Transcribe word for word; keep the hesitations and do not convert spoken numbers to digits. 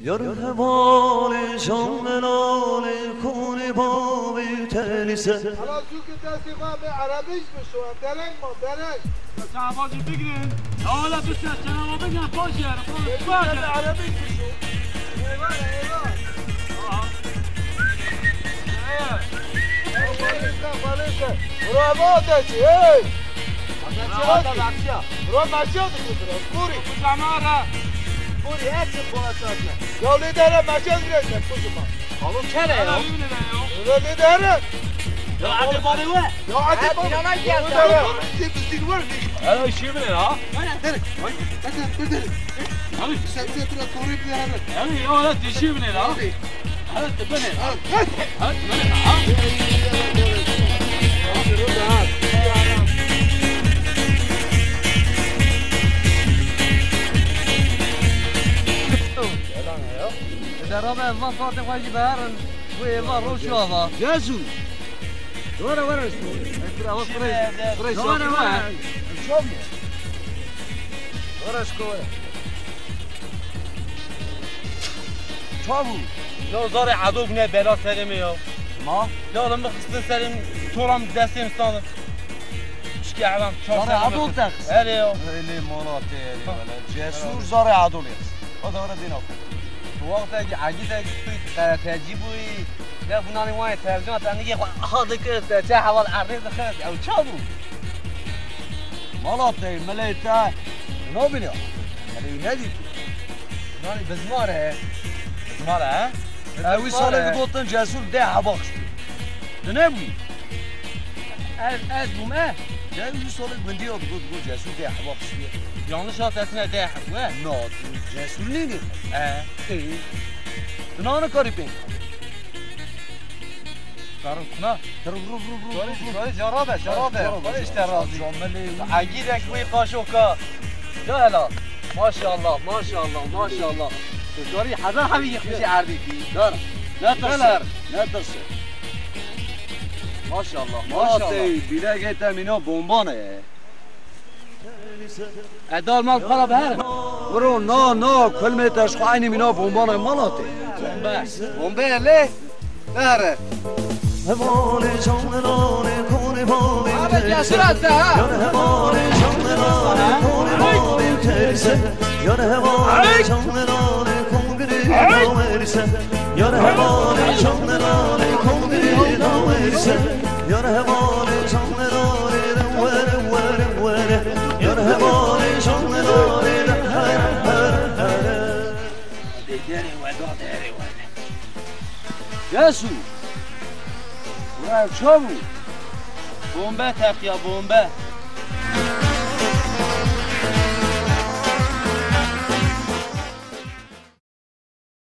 Yar hevalê şanlelê konê bavê tenîse. Hala zû ki destê xwe bê erebîş bişo, em dereng ma, dereng. Çavacı bigrin. Ya hala bir ses, çenava bigrin, baş yer, baş yer. Erebîş bişo. Eyvallah, eyvallah. Aha. Bravo, Ataçı, hey! Bravo, Ataçı. Bro, maçı aldık mı bro? Kuri. Kuri, her şey bana çarpma. Ya lidere maçı aldık mı? Kuzuma. Alo, kere ya. Öyle lidere. Ya hadi bari ve. Ya hadi bari. Hadi yana gel. Lidere. Bizdin var. Alo, şey mi ya? Hadi. Hadi, hadi. Hadi. Sen de biraz doğru bir hadi. Hadi ya, hadi, şey mi ya? Hadi. Hadi, hadi. Hadi, hadi. Dera me van fatê xwe jî beherin. Bu êva roj ava. Jezu. Were, were. Were, were. Were, were. Were, were. Çavu. Ya zarê Edo bine bela serê me ya. Ma? Ya lan bixistin serê min, toram destê min standin. Şike evan, çar serê Edo tex. Hele ya. Hele mala te hele. Cesur zarê Edo lê. O da were dina. Tu wextekî egîtekî tu qeretecî bûyî. Ya bunanî wanê tercîna te nigê xwe aha dikir, te çe heval erdê dixist. Ew çavu. Mala te, melê te. Nabîne. Melê wî nedîtî. Nanî bizmar e. Bizmar e? Ew wî salê digotin Cesûr dê heba xistî. Tu nebûyî? Ez, ez bûm e. Ya wî salê gundiya digot, digot Cesûr dê heba xistî. Yanlış hat etine dê hebû e? Na, Cesûr nînî. E. Ê. Tu nanikarî pê. Karim kuna. Tir vur vur vur. Şöyle, şöyle carabe, carabe. Şöyle işte razı. Agîrek wî qaşoka. Ya hela. Maşallah, maşallah, maşallah. Tu karî hezar hevî yıkmış erdî. Dar. Ne tirse. Ne tirse. Maşallah, maşallah. Bîlegê te mîna bomban e. E, dar mal para be. Bro, na, na, kulmê te ji xwe eynî mîna bombanê mala te. Bombe. Bombe lê. Nere. Hevalê çawnelane konê bavê. Abi, cesur hasta ha. Yar hevalê çawnelane konê bavê terse. Yar hevalê çawnelane kongirê nawerse. Yar hevalê çawnelane kongirê nawerse. Yar hevalê çawnelane were, were, were. Yar hevalê çawnelane here, here, here. Dere weda, dere were. Cesûr. Ura çav bû. Bombe teqiya, bombe.